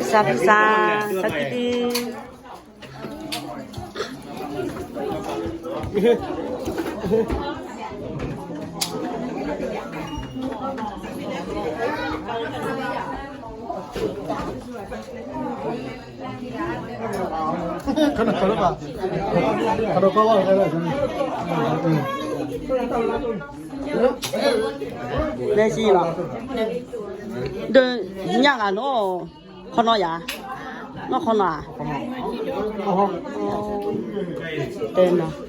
စၢဖုစၢ, စၢကံတံ လဲၤစံလီၤ, ဒီးညၣ်ဂၤနီၤ, ခီနီၤယၤ, နီၢ်ခီနီၤဧါ, တဲနီၤ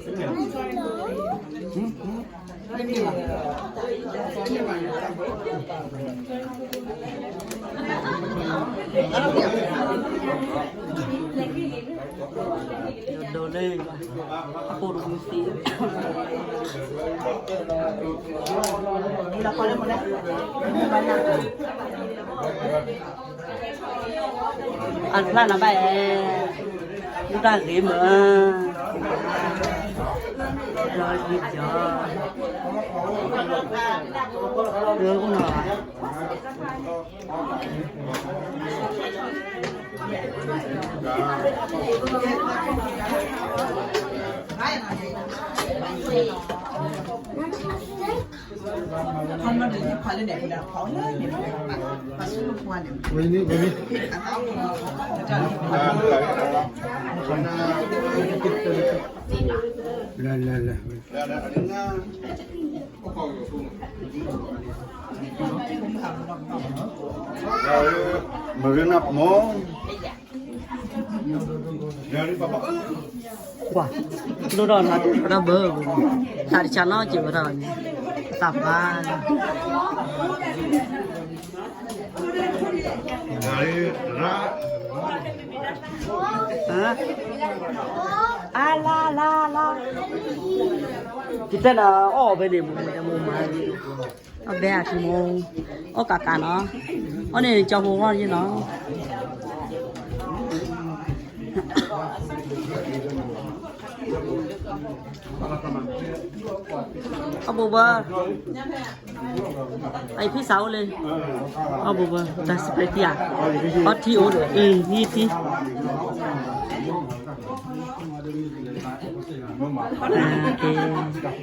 ဒိးလၢ အပိၢ်တဝံၤသံ အဖျါနၤဘၣ်အဲၣ်, ဒုၣ်တၢ်ဂ့ၤမၢ်, ဒီးယံၤဒီး, ဒိၣ်နီၤ လဲၤလဲၤလဲၤ မရနၢ်မီၢ် ကွၢ် ဒိၣ်ဒီးနၤ ပတၢ်ဘၢ, တၢ်တဆါနီက့ၤဝဲဒၣ်န့ၣ်, သးပှၢ် အါလါလါလါ, ယတဲနၤအီၣ်ဖဲန့ၣ် မိၢ်မၤ အဘဲအထံမိၢ်, အီၣ်ကးကးနီၤ, အီၣ်န့ၣ်ကၠီဖိဝီယ့ၢ်နီၤ, အီၣ်ဘိဘၢ အဖံစးအိၣ်လၢ အီၣ်ဘိဘၢ တၢ်စပရ့းထံဧါ, အီထံအိၣ်ဒီး အထံထံ က